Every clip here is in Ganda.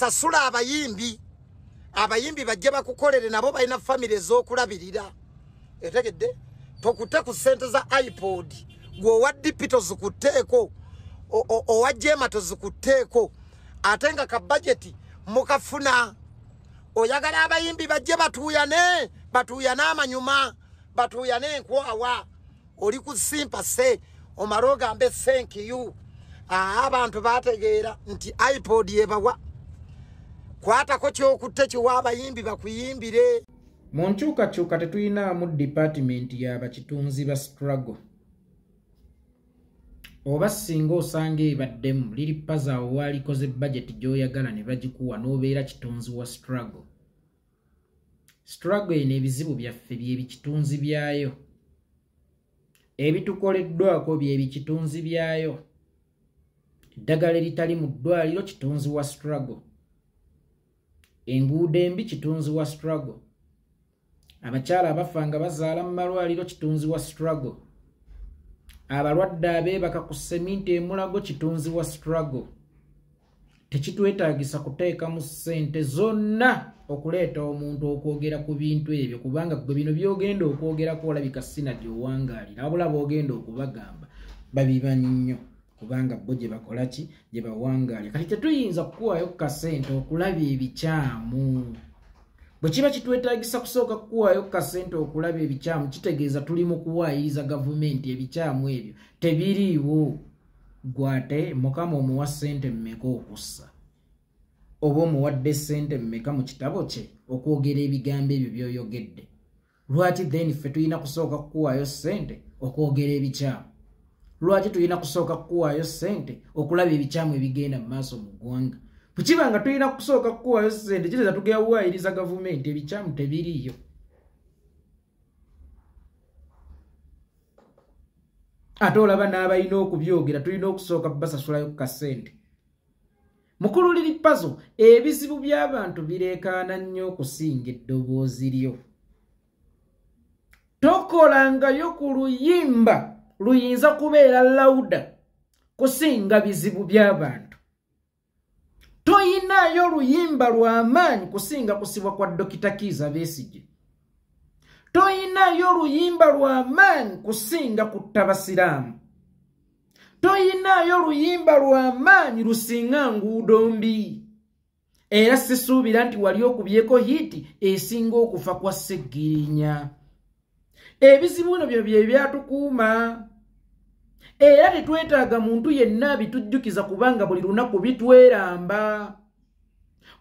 Sasula abayimbi, abayimbi bajje bakukolere, nabo balina famire ez'okulabirira. Etegedde? Tokute ku ssente za iPod, gwe owa DP tozikutteeko, owa Jema tozikutteeko, ate nga ka bajeti mukafuna. Oyagala abayimbi bajje batuuyane, batuuyane amanyuma, batuuyane enkwawa. Oli ku simpa se omale ogambe thank you. Abantu bategeera nti iPod yebawa. Kwatako kyokutte kiwa abayimbi bakuyimbire. Mu nkyukakyuka tetuyinaamu dipaatimenti y'abakitunzi ba struggle. Oba singa osanga ebaddemu liri paza awo waalikoze bajeti gy'oyagala ne bagikuwa n'obeera kitunzi wa struggle. Struggle eno ebizibu byaffe bye bikitunzi byayo. Ebitukoleddwako bye bikitunzi byayo. Eddagala eritali mu ddwaliro kitunzi wa struggle. Enguudo embi kitunzi wa struggle. Abakyala abafa nga bazaala mu malwaliro kitunzi wa struggle. Abalwadde abeebaka ku seminti emulago kitunzi wa struggle. Tekitwetaagisa kuteekamu ssente zonna okuleeta omuntu okwogera ku bintu ebyo, kubanga gwe bino by'ogenda okwogerako olabika sina gy'owangaalira, wabula b'ogenda okubagamba babimanyi nnyo, kubanga bo gye bakola ki, gye bawangaalira. Kati tetuyinza kukuwaayo ku kasente okulaba ebikyamu. Bwe kiba kitwetaagisa kusooka kukuwaayo ku kasente okulaba ebikyamu, kitegeeza tuli mu kuwaayiriza gavumenti ebikyamu ebyo tebiriiwo. Ggwe ate Mukama omuwa ssente mmeka okussa? Oba omuwadde ssente mmeka mu kitabo kye okwogera ebigambo ebyo by'oyogedde? Lwaki then ffe tulina kusooka kukuwaayo ssente okwogera ebikyamu? Lwaki tulina kusooka kukuwaayo ssente okulaba ebikyamu ebigenda mu maaso mu ggwanga? Bwe kiba nga tulina kusooka kukuwaayo ssente, kitegeeza tugenda kuwaayiriza gavumenti ebikyamu tebiriiyo. Ate olaba n'abalina okubyogera tulina okusooka basasulayo ku kasente. Mukulu Lil Pazo, ebizibu by'abantu bireekaana nnyo okusinga eddoboozi lyo. Tokolangayo ku luyimba luyinza kubeera lawuda kusinga bizibu by'abantu. Toyinaayo luyimba lw'amaanyi kusinga kusibwa kwa Dokita Kiiza Besigye. Toyinaayo luyimba lw'amaanyi kusinga kutta basiraamu. Toyinaayo luyimba lw'amaanyi lusinga nguudo mbi. Era sisuubira nti wali okubyeko hiiti esinga okufa kwa Ssegirinya. Ebizibu bino byo bye byatukuuma. Era tetwetaaga muntu yenna abitujjukiza, kubanga buli lunaku bitweramba.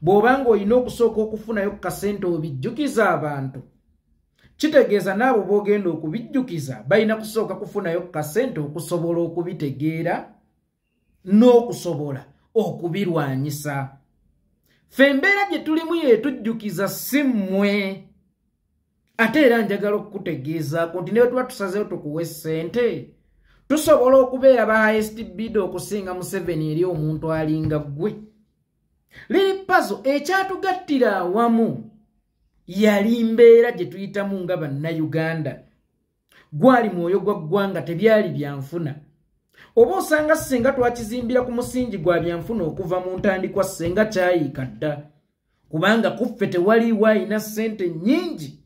Bw'oba ng'olina okusooka okufunayo ku kasente obijjukiza abantu, kitegeeza n'abo b'ogenda okubijjukiza balina kusooka kufunayo ku kasente okusobola okubitegeera n'okusobola okubirwanyisa. Ffe embeera gye tulimu yeetujjukiza, si mmwe. Ate era njagala okukutegeezaako nti ne bwe tuba tusazeewo tukuwe ssente, tusobola okubeera ba highest bidder okusinga Museveni eri omuntu alinga ggwe. Lil Pazo, ekyatugattira awamu yali mbeera gye tuyitamu nga bannayuganda. Gwali mwoyo gwa ggwanga, tebyali byanfuna. Oba osanga ssinga twakizimbira ku musingi gwa byanfuna okuva mu ntandikwa, ssinga kyayiika dda, kubanga ku ffe tewaliiwo ayina ssente nnyingi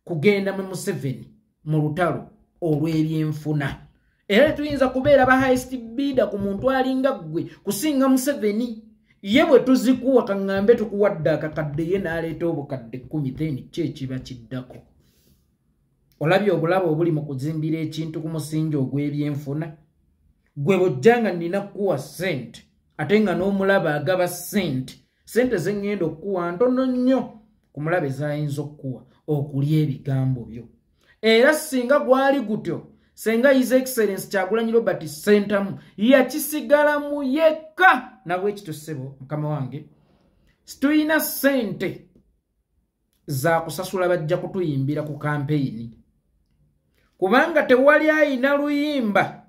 kugenda mu Museveni mu lutalo olw'ebyenfuna. Era tetuyinza kubeera ba highest bidder ku muntu alinga ggwe kusinga Museveni. Ye bwe tuzikuwa, kaŋŋambe tukuwadde akakadde, ye n'aleeta obukadde 10, then ki ekiba kiddako? Olabye obulabo obuli mu kuzimbira ekintu ku musingi ogw'ebyenfuna? Gwe bw'ojja nga nnina kukuwa ssente, ate nga n'omulaba agaba ssente, ssente ze ŋŋenda okukuwa ntono nnyo ku mulabe z'ayinza okukuwa okulya ebigambo byo. Era singa gwali gutyo, senga His Excellence Kyagulanyi Robert Ssentamu yakisigalamu yekka. Nabwekityo ssebo mukama wange, situyina ssente za kusasula bajja kutuyimbira ku kampeyini, kubanga tewali ayina luyimba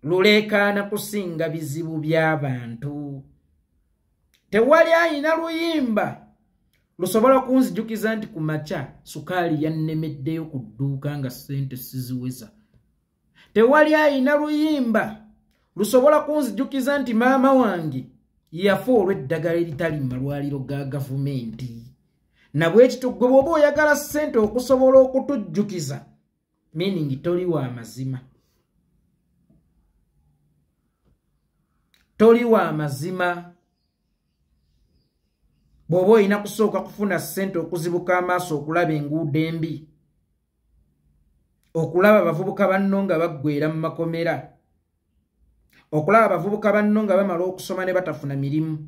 luleekaana kusinga bizibu by'abantu. Tewali ayina luyimba lusobola kunzijukiza nti ku makya sukaali yannemeddeyo ku dduuka nga ssente siziweza. Tewali ayina luyimba lusobola kunzijukiza nti maama wange Yafa olw'eddagala eritali mu malwaliro ga gavumenti. Nabwekityo gwe bw'oba oyagala ssente okusobola okutujjukiza, meaning toli wa mazima. Toli wa mazima. Bw'oba olina kusooka kufuna ssente okuzibuka amaaso okulaba enguudo embi, okulaba abavubuka banno nga baggwera mu makomera, okulaba abavubuka banno nga bamala okusoma ne batafuna mirimu,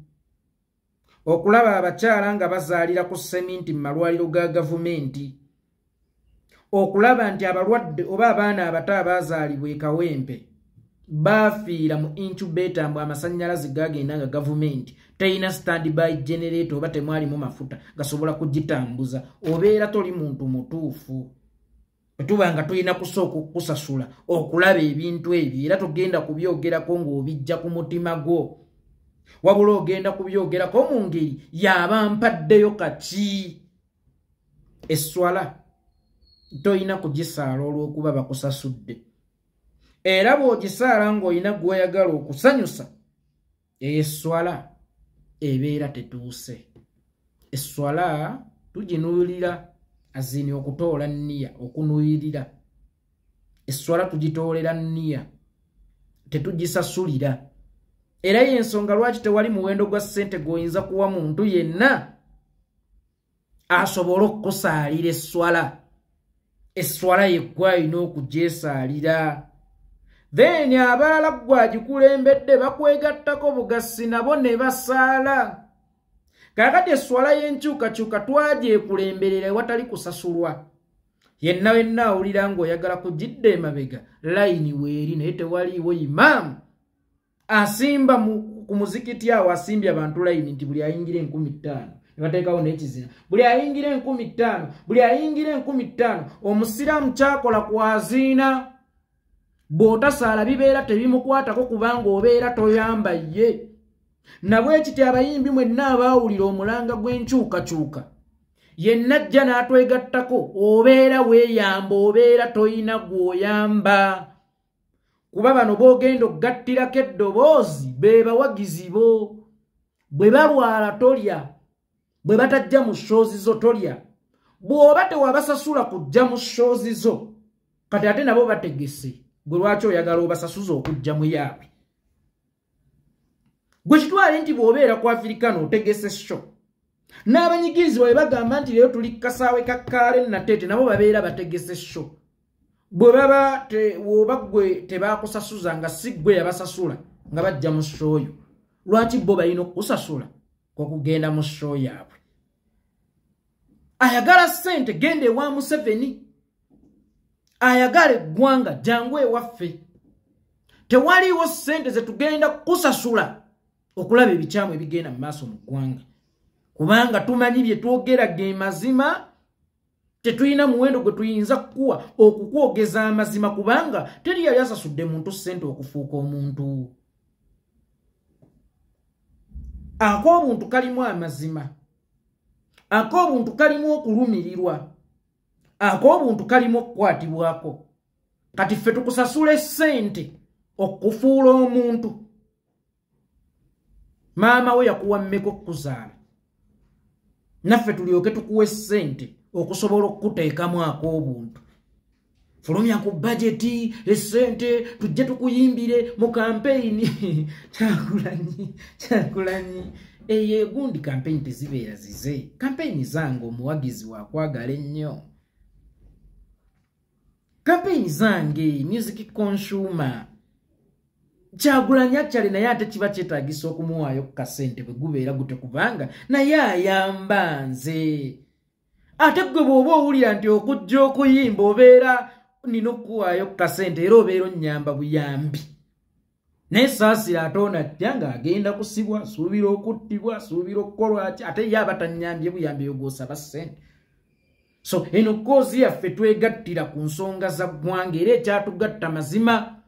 okulaba abakyala nga bazaalira ku seminti mu malwaliro ga gavumenti, okulaba nti abalwadde oba abaana abato abaazaalibwa e Kawempe bafiira mu incubator mbu amasannyalaze gagenda nga gavumenti teyina standby generator oba temwalimu mafuta gasobola kugitambuza, obeera toli muntu mutuufu. Tuba nga tulina kusooka okukusasula okulaba ebintu ebyo, era togenda kubyogerako ng'obijja ku mutima gwo, wabula ogenda kubyogerako mu ngeri yaba mpaddeyo kaki. Esswala toyina kugisaala olw'okuba bakusasudde, era bw'ogisaala ng'olina gw'oyagala okusanyusa, esswala ebeera tetuuse. Esswala tuginuulira azini okutoola nniya, okunuuyirira. Esswala tugitoolera nniya, tetugisasulira. Era y'ensonga lwaki tewali muwendo gwa ssente gw'oyinza kuwa muntu yenna asobole okukusaalira esswala. Esswala ye gw'alina okugyesaalira. Then abalala gw'agikulembedde bakwegattako bugasi nabo ne basaala. Kaakati esswala y'enkyukakyuka twagyekulembera ewatali kusasulwa. Yenna wenna awulira ng'oyagala kugidda emabega, layini weeri, naye tewaliiwo imaamu asimba ku muzikiti awo asimbye abantu layini nti buli ayingira 5000 ne bateekawo n'ekizina, buli ayingira 5000, buli ayingira 5000. Omusiraamu kyakola kwaziina. Bw'otasaala bibeera tebimukwatako kubanga obeera toyamba ye. Nabwekityo abayimbi mwenna abaawulira omulanga gw'enkyukakyuka, yenna ajja n'atwegattako, obeera weeyamba, obeera toyina gw'oyamba. Kuba bano b'ogenda okugattirako eddoboozi be bawagizi bo. Bwe balwala tolya, bwe batajja mu shoozi zo tolya, bw'oba tewabasasula kujja mu shoozi zo, kati ate nabo bategese, gwe lwaki oyagala obasasuza okujja mu yaabwe? Gwe kitwale nti bw'obeera ku Africana otegese sho, n'abanyigirizibwa bwe bagamba nti leero tuli kasaawe ka Kkaale Nateete, nabo babeera bategese sho. Bwe baba woba gwe tebakusasuza nga si gwe yabasasula nga bajja mu sho yo, lwaki bo balina okukusasula okugenda mu sho yaabwe? Ayagala ssente genda ewa Museveni, ayagala eggwanga jangu ewaffe. Tewaliiwo ssente ze tugenda kukusasula okulaba ebikyamu ebigenda mu maaso mu ggwanga, kubanga tumanyi bye twogera ge mazima. Tetulina muwendo gwe tuyinza kukuwa okukwogeza amazima, kubanga teri yali asasudde muntu ssente okufuuka omuntu. Ak'obuntu kalimu amazima, ak'obuntu kalimu okulumirirwa, ak'obuntu kalimu okukwatibwako. Kati ffe tukusasula essente okufuula omuntu. Maama we yakuwa mmeka okukuzaala, naffe tulyoke tukuwe ssente okusobola okukuteekamu ak'obuntu. Fulumya ku bajeti essente tujje tukuyimbire mu kampeyini. Kyagulanyi, Kyagulanyi, eyo egundi kampeyini tezibeera zize. Kampeyini zange omuwagizi wakwagala ennyo. Kampeyini zange music consumer Kyagulanyi akyali naye ate kiba kyetaagisa okumuwaayo ku kasente bwe gubeera gute, kubanga naye ayamba nze. Ate ggwe bw'oba owulira nti okujja okuyimba obeera nina okukuwaayo ku kasente, era obeera onnyamba buyambi. Naye saasira ate ono ajja ng'agenda kusibwa, asuubira okuttibwa, asuubira okukolwa ki, ate ye aba tannyambye buyambi eyo gw'osaba ssente. So eno koozi yaffe twegattira ku nsonga za ggwanga, era ekyatugatta mazima.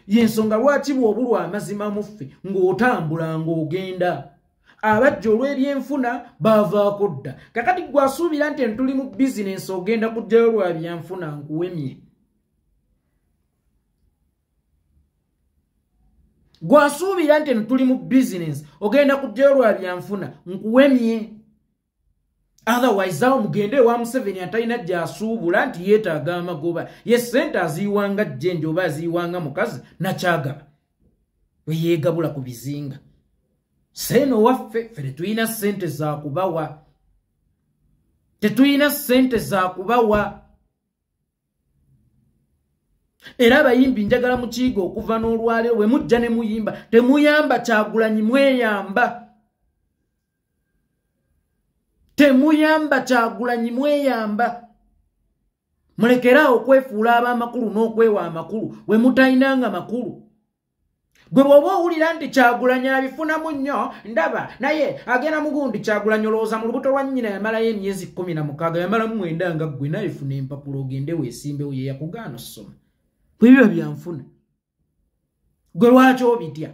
Y'ensonga lwaki bw'obulwa amazima mu ffe ng'otambula ng'ogenda. Abajja olw'ebyenfuna baavaako dda. Kakati ggwe asuubira nti entuli mu bizinensi ogenda kujjayo lwa byanfuna, nkuwemye. Gwasuubira nti eno tuli mu bizinensi, ogenda kujjayo lwa byanfuna, nkuwemye. Otherwise awo mugende ewa Museveni atalina gy'asuubula nti yeetaaga amagoba. Ye ssente aziyiwanga jjenje oba aziyiwanga mukazi nakyagaba. We yeegabula ku bizinga. Seeno waffe ffe tetulina ssente za kubawa. Tetulina ssente za kubawa. Era abayimbi njagala mukiiga okuva n'olwaleero bwe mujja ne muyimba temuyamba Kyagulanyi, mweyamba. Temuyamba Kyagulanyi, mweyamba. Mulekeraawo okwefuula ab'amakulu n'okwewa amakulu we mutalinanga makulu. Gwe bw'oba owulira nti Kyagulanyi abifunamu nnyo, ndaba naye agenda mugundi. Kyagulanyi olowooza mu lubuto lwa nnyina yamalayo emyezi 16, yamalamu 9 nga ggwe, naye funa empapula ogende weesimbewo, ye yakugaana ossoma. Bwe biba byanfuna gwe lwaki obitya?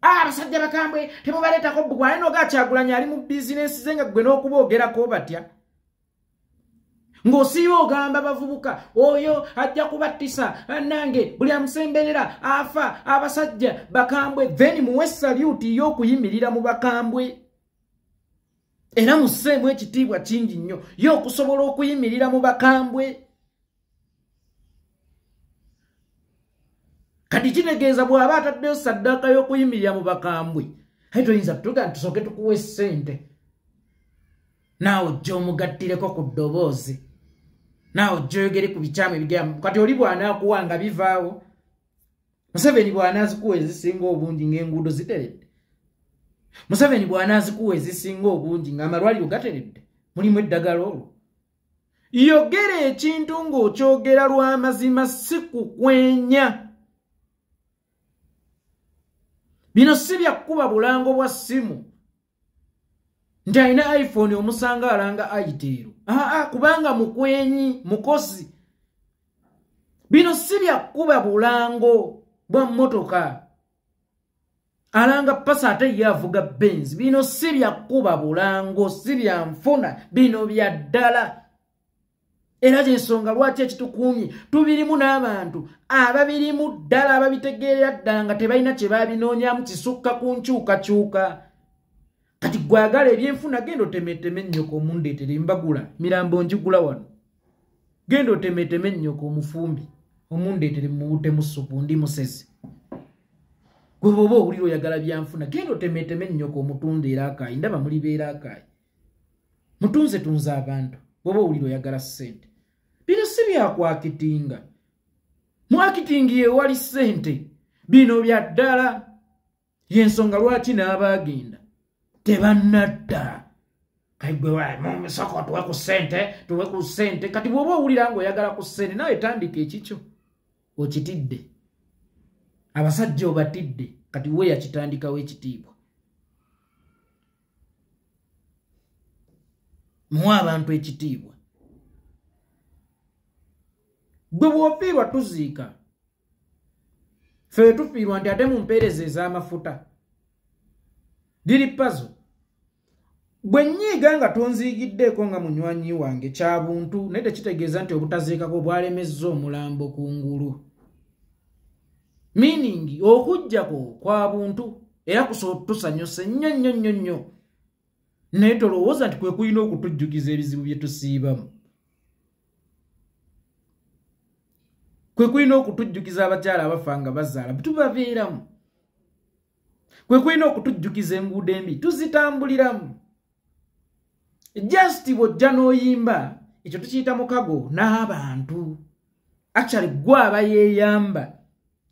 Abasajja bakambwe temubaleetako bbugwa, naye n'oga Kyagulanyi ali mu bizinensi ze nga ggwe n'okuboogerako batya. Ng'osiiba ogamba bavubuka oyo ajja kubattisa nange buli amusemberera afa, abasajja bakambwe. Then muwe saluti y'okuyimirira mu bakambwe, era musseemu ekitiibwa kingi nnyo ye okusobola okuyimirira mu bakambwe. Kati kitegeeza bw'aba ataddeyo saddaaka y'okuyimirira mu bakambwe, aye toyinza tuga nti tusooke tukuwe ssente naawe ojja omugattireko ku ddoboozi, naawe ojja oyogere ku bikyamu ebigambo. Kati oli bw'anaakuwa nga bivaawo, Museveni bw'anaazikuwa ezisinga obungi ng'enguudo ziteredde, Museveni bw'anaazikuwa ezisinga obungi ng'amalwaliro gateredde, mulimu eddagala olwo. Yogera ekintu ng'okyogera lw'amazima, si kukwenya. Bino si bya kkuba bulango bwa ssimu nti alina iPhone omusanga alanga Itel. Kubanga mukwenyi, mukozi. Bino si bya kkuba bulango bwa mmotoka alanga pasa ate ye avuga Benz. Bino si bya kkuba bulango, si bya nfuna, bino bya ddala. Era gy'ensonga lwaki ekitukuumye tubirimu n'abantu ababirimu ddala ababitegeerera ddala nga tebalina kye babinoonyamu kisukka ku nkyukakyuka. Kati gwagala ebyenfuna, genda otemeteme ennyoko omundeetere mbagula mirambo njigula wano. Genda otemeteme ennyoko omufumbi omundeetere muwutemu ssupu, ndi musezi. Gwe bw'oba owulira oyagala byanfuna, genda otemeteme ennyoko omutunda era akaayi, ndaba mulibeera akaayi. Mutunze tunze abantu bw'oba owulira oyagala ssente. Bino si byakwakitinga. Mwakitingi ye wali ssente. Bino bya ddala. Y'ensonga lwaki n'abaagenda tebannadda. Kaigwe musoko tuwe ku ssente, tuwe ku ssente. Kati bw'oba owulira ng'oyagala ku ssente, naawe tandika ekikyo okitidde. Abasajja obatidde, kati we yakitandikawo ekitiibwa. Muwe abantu ekitiibwa. Gwe bw'ofiirwa tuziika. Ffe tufiirwa nti ate mu mpeereza ez'amafuta. Liri pazo. Bwe nnyiiga nga tonziigiddeeko nga munywanyi wange kya buntu, naye tekitegeeza nti obutaziikako bwalemezza omulambo ku ngulu. Meaning okuggyako kwa buntu era tusanyuse nnyo nnyo nnyo nnyo. Naye tolowooza nti kwe kulina okutujjukiza ebizibu bye tusiibamu. Kwe kulina okutujjukiza abakyala abafa nga bazaala tubabeeramu. Kwe kulina okutujjukiza enguudo embi tuzitambuliramu. Just bw'ojja n'oyimba ekyo tukiyita mukago n'abantu. Actually gwe aba yeeyamba,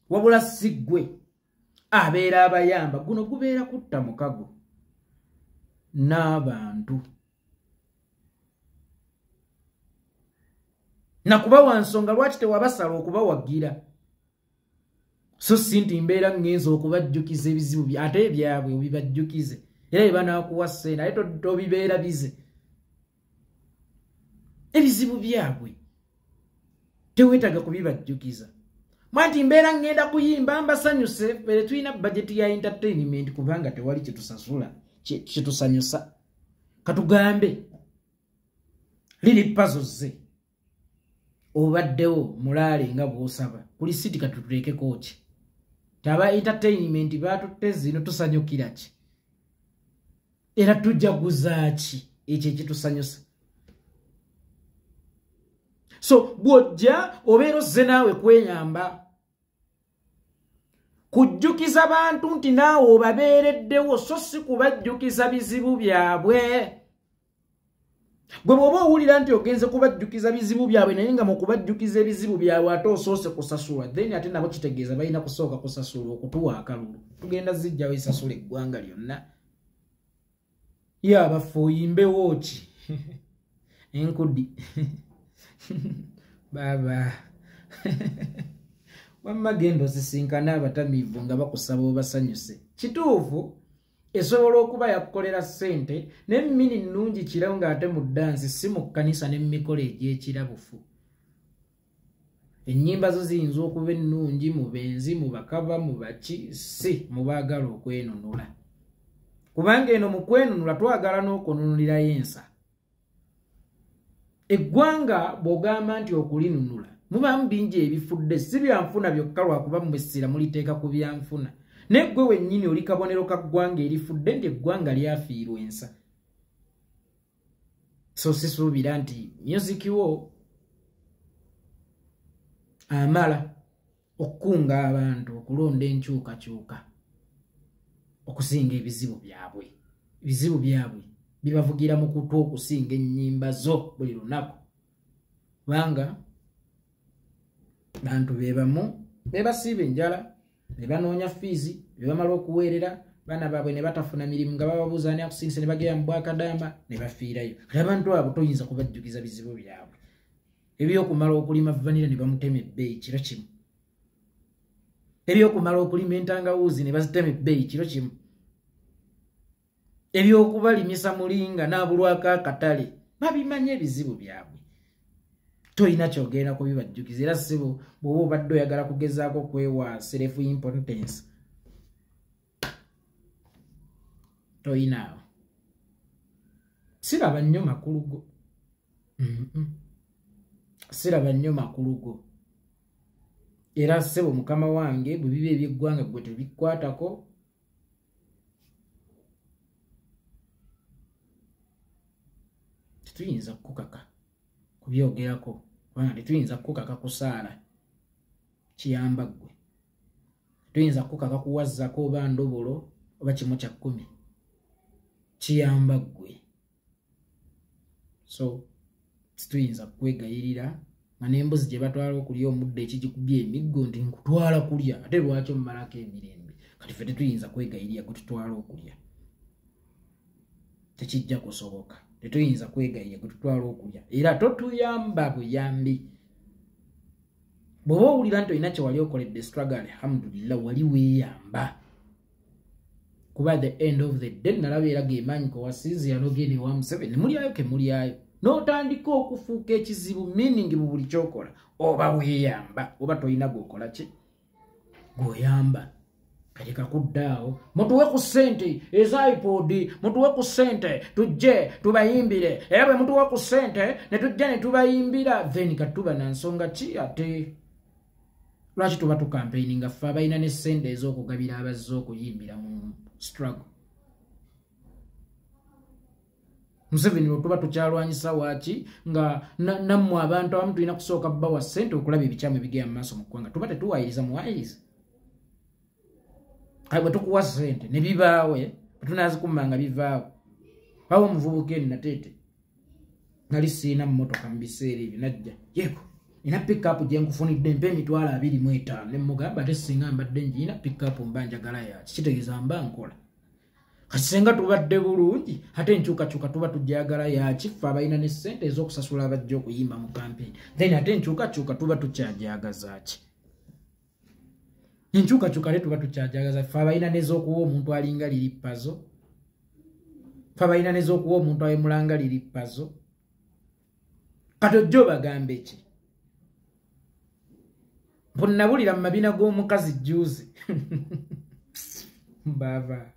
wabula si ggwe abeera abayamba. Guno gubeera kutta mukago n'abantu. Nakubawa nsonga lwaki tewabasala okubawagira. So si nti mbeera ŋŋenza okubajjukiza ebizibu ate ebyabwe obibajjukize. Era bye banaakuwa ssente ate tobibeera bize. Ebizibu byabwe teweetaaga kubibajjukiza. Mwanti mbeera ŋŋenda kuyimba mbasanyuse, ffe tulina bajeti ya entertainment kubanga tewali kyetusasula kyetusanyusa. Katugambe liri pazo ze obaddewo mulaale nga bw'osaba ku lisiti, katutuleekeko ki? Taba entertainment batutte zino tusanyukira ki? Era tujaguza ki ekyo ekitusanyusa? So bw'ojja obeera ozze naawe kweyamba, kujjukiza bantu nti naawe obabeereddewo, so si kubajjukiza bizibu byabwe. Gwe bw'oba owulira nti ogenze kubajjukiza bizibu byabwe naye nga mu kubajjukiza ebizibu byabwe ate osoose kusasulwa, then ate nabo kitegeeza balina kusooka kusasulwa okutuwa akalulu. Tugenda zijjawo esasula eggwanga lyonna. Ye abaffe oyimbewo ki? Enkudi. Baba. Wamma genda osisinkane abatamiivu nga bakusaba obasanyuse. Kituufu esobola okuba yakukolera ssente n'emmini nnungi kirawo ng'ate mu ddansi si mu kkanisa n'emikolo egy'ekirabufu. Ennyimba zo ziyinza okuba ennungi mu benzi, mu bakaba, mu baki, si mu baagala okwenunula. Kubanga eno mu kwenunula twagala n'okununulirayo ensa. Eggwanga bw'ogamba nti okulinunula mubaamu bingi ebifudde, si byanfuna byokka lwakuba mmwe essira muliteeka ku byanfuna. Naye ggwe wennyini oli kabonero ka ggwanga erifudde nti eggwanga lyafiirwa ensa. So sisuubira nti music wo amala okukunga abantu okulonda enkyukakyuka okusinga ebizibu byabwe. Ebizibu byabwe bibavugira mu kutu okusinga ennyimba zo buli lunaku. Kubanga bantu be bamu be basiiba enjala, ne banoonya fiizi, be bamala okuweerera baana baabwe ne batafuna mirimu nga bababuuza ani akusindise ne bagenda mu bwakadaama ne bafiirayo. Kati abantu abo toyinza kubajjukiza bizibu byabwe. Ebyokumala okulima vanira ne bamutema ebbeeyi kiro kimu. Ebyokumala okulima entangawuuzi ne bazitema ebbeeyi kiro kimu. Ebyokubalimisa mulinga n'abulwako akatale babimanye ebizibu byabwe. Toyina kyogenda kubibajjukiza. Era ssebo bw'oba obadde oyagala kugezaako kwewa self importance, toyinaawo. Siraba nnyo makulu go. Siraba nnyo makulu go. Era ssebo mukama wange bwe biba eby'eggwanga gwe tebikwatako, tetuyinza kukukaka kubyogerako, kubanga tetuyinza kukukaka kusaala kiyamba ggwe. Tetuyinza kukukaka kuwazzako oba ndobolo oba 1/10 kiyamba ggwe. So tetuyinza kwegayirira nga n'embuzi gye batwala okulya omuddo ekigikubye emiggo nti nkutwala kulya, ate lwaki omumalako emirembe? Kati ffe tetuyinza kwegayirira gwe tutwala okulya, tekijja kusoboka. Tetuyinza kwegayirira gwe tutwala okulya, era totuyamba buyambi. Bw'oba owulira nti olina kye wali okoledde struggle, alhamdulillah wali weeyamba. Kuba at the end of the day nalaba era gemaanyi kewasinziira n'ogenda ewa Museveni mulyayo ke mulyayo, n'otandika okufuuka ekizibu, meaning mu buli ky'okola oba weeyamba oba tolina gw'okola ki gw'oyamba. Kati kakudde awo, mutuwe ku ssente eza iPod, mutuwe ku ssente tujje tubayimbire, era bwe mutuwa ku ssente ne tujja ne tubayimbira, then katuba na nsonga ki ate lwaki tuba tukampeininga ffe abalina ne ssente ez'okugabira abazze okuyimbira mu struggle? Museveni lwe tuba tukyalwanyisa waaki nga nammwe abantu abamu tulina kusooka bbawa ssente okulaba ebikyamu ebigenda mu maaso mu ggwanga, tuba tetuwayiriza muwayiriza. Kale bwe tukuwa ssente ne bibaawe, bwe tunaazikummanga bivaawo. Bawo omuvubuka eni Nateete, nali siina mmotoka mu biseera ebyo, najja yeko nina pickup gye nkufunidde mpa 25,000, ne mmugamba ate singa mbadde ngiina pickup mba njagala yaki, kitegeeza mba nkola. Kati singa tubadde bulungi ate enkyukakyuka tuba tujagala yaki, ffe abalina ne ssente ez'okusasula abajja okuyimba mu campaign, then ate enkyukakyuka tuba tukyajagaza ki? Enkyukakyuka ate tuba tukyajagaza ffe abalina n'ez'okuwa omuntu alinga liri pazo, ffe abalina n'ez'okuwa omuntu ayemulanga liri pazo. Kati ojja obagambe ki? Mbu nabulira mu mabina g'omukazi jjuuzi. Mbava.